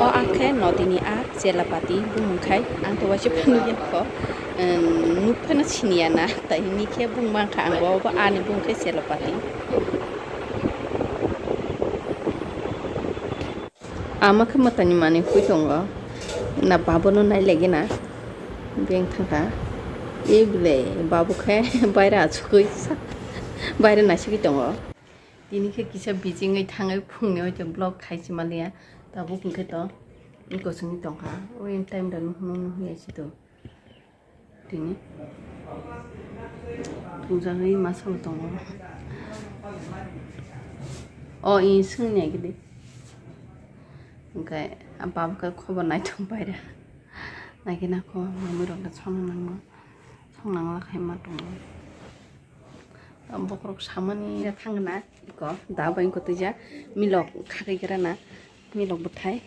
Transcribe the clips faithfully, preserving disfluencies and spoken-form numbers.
O ang khe nodini a chelapati bumung khai ang to waisa phano yen kho, nuk phano siniya na, tai hini khe bung mang kha ang bo, bo ani bung khe chelapati. Ama khe mwtani manwi phui tongo, na babono nai lagi na, beng thangkha. E bwle babu khe baira achukwi baira naisugwi tongo. Tini khe kisa bijingwi thangwi phungni hoi vlog khai si maliya. Tabuk hwnkhe to wngkosingwi tongkha. O in time da nuhno nuhya si to. Tini thungjagwi masa bo tongo. O in swngni agidi. Hwnkhe baba khe khobor naithok paira. Naikhe nakho mamwi rokno songna nango. Songna wngla khai ma tongo. Bokhorok samani thangna iko da bai iko tija milok khakai gra na milok bwthai.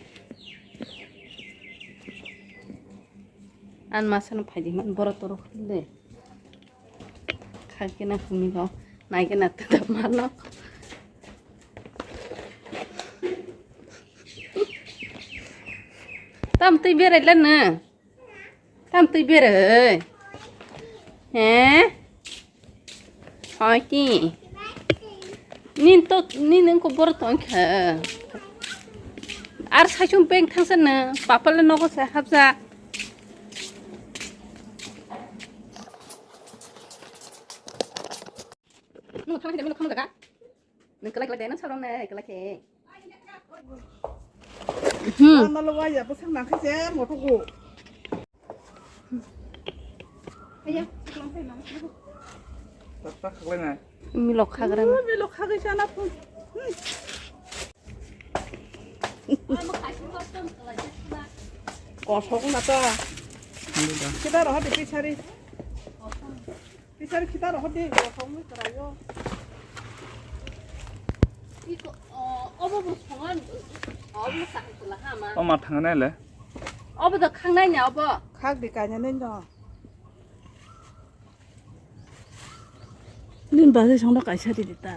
An masano phaidi man boro toro khulde. Khakena humino naikena tata mano. Tam twi berai lana. Tam twi berai. He? Hoi ti. Nin to, nin ko bor to kha. Ar saichung peng thangsa na, papal nogo sa habja. Nung khang, nung khang ga. Nung kelak kelak deh, nung sarong na kelak ke. Hmm. Ano lo waya, bwswk nang khe je moto go. Tata khaklai na. Milok khagra na. Milok khagai sana pun. Kosok na ta. Kita roh di pisari. Pisari kita roh di kosok ni kerayo. Iko, o, obo bo songan, obo sakang pula ha ma. O ma thang nai le. Obo do khang nai nya obo. Khak di kanya nai no. Nin bagwi songno kaisa ridi ta.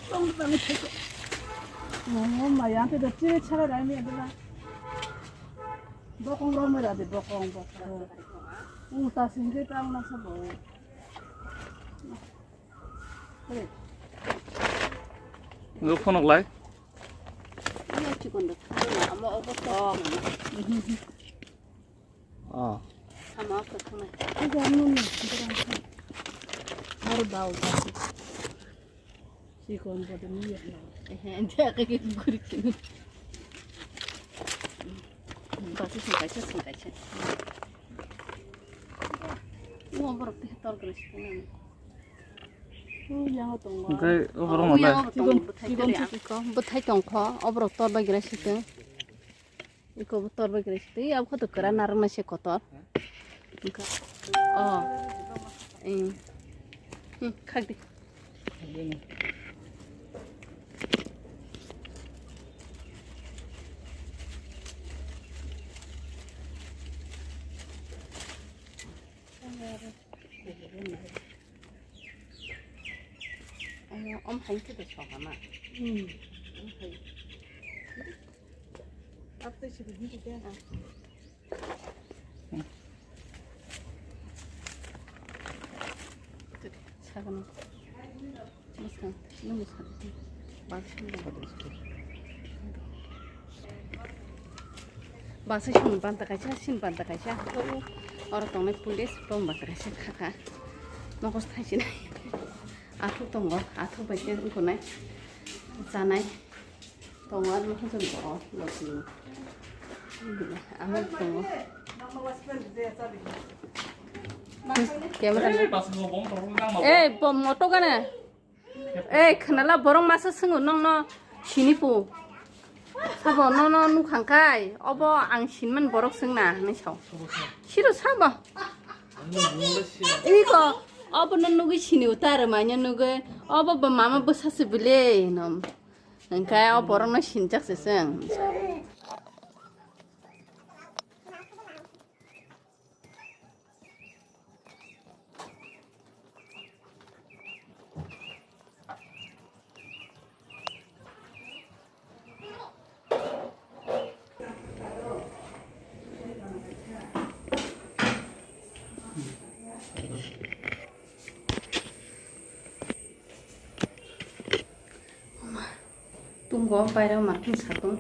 Tong tong thai ko. Oh, maya, te da chire chara rai mi adila. Bokong ro mera de, bokong, bokong. Uta singke tang na sabo. Hey. Nung phone lai. Iya, chikon da. Ama obo to. Oh. Sama obo to thangna. Aro dao kasi. Chikon bodo ni ya. Eh, dia kaki guri kini. Basi singkaisa, singkaisa. Uang borok teh tor gana sikana. Uang tongo. Oke, oborok uang mole. Tongo, bwthai tongkho, bwthai tongkho, oborok tor bai gana sikana. Iko bo tor bai gre sitwi, abo khe to kwran narwknai se kotor. Wngkha. Oh. Eh. Hmm, khak di. Omo, omo hai khe to sohama. Hmm. Omo hai. Ap tei sidi hinti de. Ah. Sagano. Bwskang, nung bwskang. Baksa. Baksa sini banta kaisa, sini banta kaisa. Oro tongnai police, tong banta kaisa khakha. Nokos thaisinai. Athuk tongo, athuk bai khe wngkha nai. Chanai. Tongo, aro hwnjak bo, lotni. Amo tongo. Camera. Eh, bom moto gana. Eh, khnala borok masa swngo nokno sini pu. Sabo nono nukhang kai, obo ang sinman borok swngna hinwi sao. Siro sabo. Iko, obo no nugwi sini utar manya nugwi. Obo bo mama bwsa se bile no. Hwnkhe o borokno sinijak se chwng. Tungo baira ma kin satung.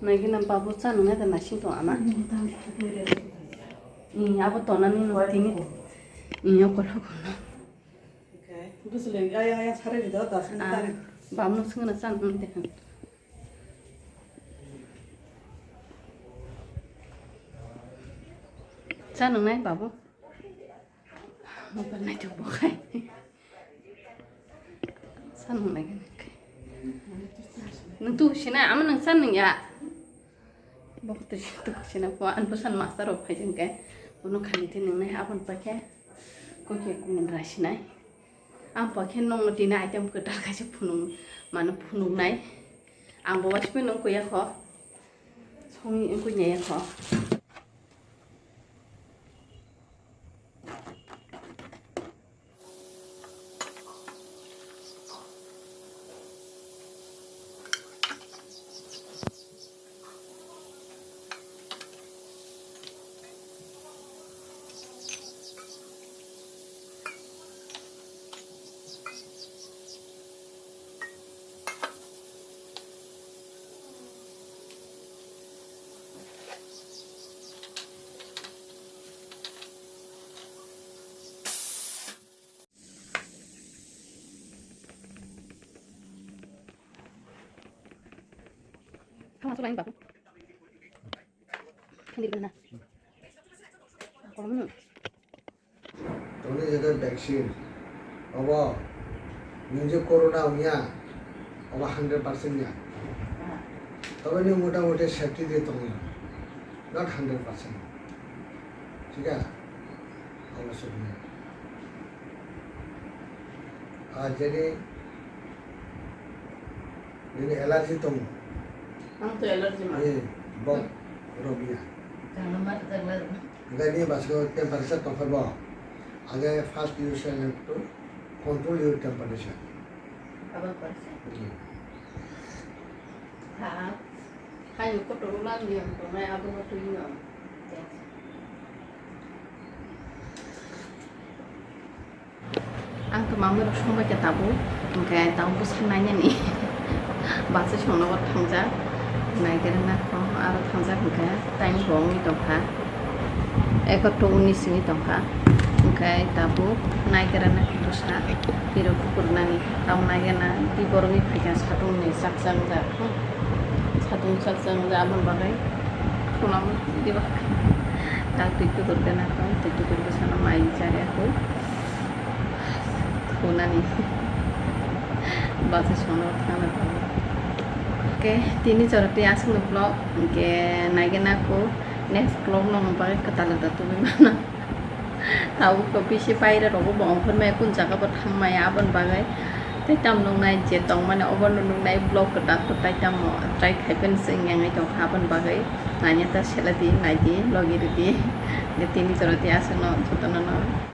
Nai gina babu cha nunga da nasing tong ama. Ni abo tonani no tini. Ni okol okol no. Bwswlwng ayang ayang sarai rwdi o, das minute tari. Bamno swngna chan hwn de. Cha nungnai babu. Mobile nai tuk bo khai. Cha nungnai gana khai. Nung tu sina ama nung cha nung ya. Bo tu tu sina ko an busan master rok phai jeng ke. Bono khani te nungnai abon pa khe. Ko khe kumun ra sinai. Ang pa khe nung tini item kwtal kaisa phunuk mano phunuknai. Ang bo waispe nung kuya kho. Songni wngkui naiya kho. Tama tu lain babu. Hindi na. Kalau mana? Tongni je vaccine, obo nung je corona wngya, obo hundred percent ya. Toboni motamuti safety de tongo, not hundred percent. Thik a? Obo sugwi. Ar jeni Nini allergy tongo? Ang to allergy ma. Eh, bok romia. Tangma tangma. Hingke ni baso temperature tongkha bo. Age first you shall have to control your temperature. Abang percent. Hmm. Ha. Hayu ko to ulang ni ang to mai abang to yung. Ang to mamwi rok songbai khe tabuk, hwnkhe tabuk bwsa nainani bachai songnogo thangjak, naigerna kho aro thangjak hwnkhe time bo wngwi tongkha, egaroh ta unis wngwi tongkha, hwnkhe tabuk naigerna khe bwsa twi rok kupur nani, tabuk naigerna twi borok wngwi phaikha satung ni chaksa wngjak, satung chaksa wngjak aboni bagwi. Khulamo diba. Tak twi tukur gana kho, twi tukur bwsano mai chari ako. Khunani. Basa sono thana kho. Oke, tini jora twi aswkno vlog, hwnkhe naigena kho. Next vlog no mung bagwi kwtal da tubui mano. Tabuk to bisi baire rogo bo ongkhormaya, kun jaga bo thangmaya, aboni bagwi tei tam nuknai je tongmani obono nuknai vlog kwtal kwtal tamo try khaiphano se wngya wngwi tongkha, aboni bagwi naina ta seladi, naidi, logi rwdi. Tini jora tei aswkno jotono no.